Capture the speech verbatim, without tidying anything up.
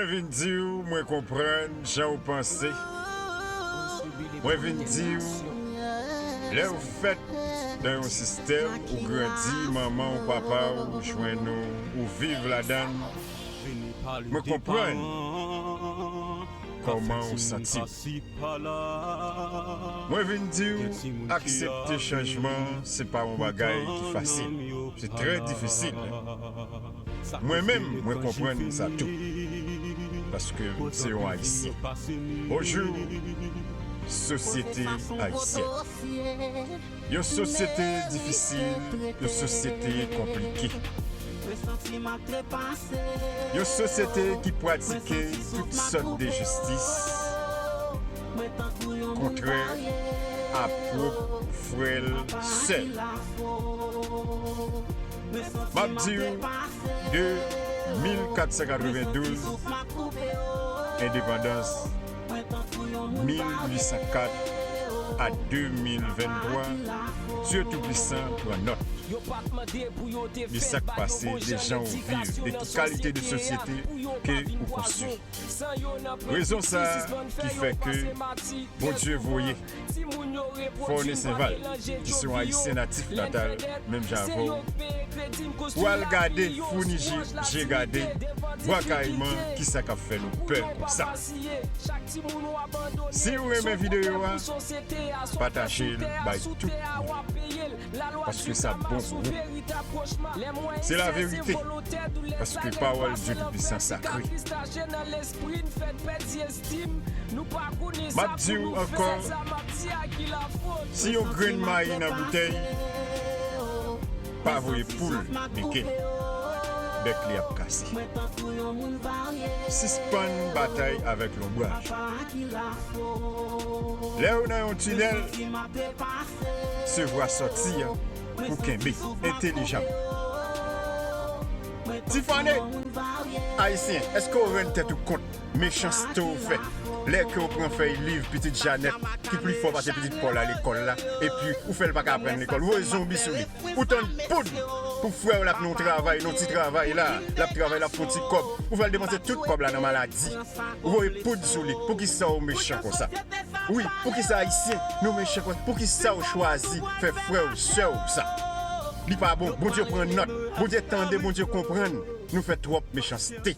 Mwen vin di w, mwen konprann jan w panse. Mwen vin di w, lè w fèt nan yon sistèm, ou grandi, manman w, papa w jwenn ou, ou viv ladan l. Mwen konprann kòman w santi w. Mwen vin di w, aksepte chanjman se pa yon bagay ki fasil. Se trè difisil. Mwen menm, mwen konprann sa tou. Paske m se yon Ayisyen. Bonjou, sosyete ayisyèn. Yon sosyete difisil, yon sosyete konplike. Yon sosyete ki pratike tout sòt de jistis kontrè a pwòp frè l, sè l. M ap di w, de mil kat san katrevendouz, endepandans mil uit san kat a de mil venntwa, Dye Toupisan pran nòt. De sa k pase, de jan w viv, de ki kalite de sosyete ke ou konstwi. Rezon sa ki fè ke Bondye voye Fòne Senval, ki se yon Ayisyen natif natal, menm jan avè w, pou al gade, founi je, je gade, Bwa Kayiman, kisa k ap fè nou pè konsa. Si w renmen videyo a, pataje l bay tout moun. Paske sa bon pou ou. Se laverite. Paske pawòl Dye Toupisan sakre. M ap di w ankò, si yon grenn mayi nan boutèy, pa voye poul beke l. Bèk li ap kase. Sispann batay avèk lonbraj. Lè w nan yon tinèl, se vwa sòti an pou kenbe entelijaman. Tifane, Ayisyen, èske w rann tèt ou kont mechanste w fè lè ke w pran fèy liv pitit Janèt ki pli fò pase pitit pa w la lekòl la, epi ou fè l pa ka aprann lekòl, ou voye zonbi sou li, ou tann poud pou frè w la k nan yon travay, nan yon ti travay la, l ap travay, l ap fè yon ti kòb, ou fè l depanse tout kòb la nan maladi, ou voye poud sou li, poukisa w mechan konsa? Wi, poukisa Ayisyen nou mechan konsa? Poukisa w chwazi fè frè w, sè w sa? Li pa bon. Bondye pran nòt. Bondye tande, Bondye konprann. Nou fè twòp mechanste.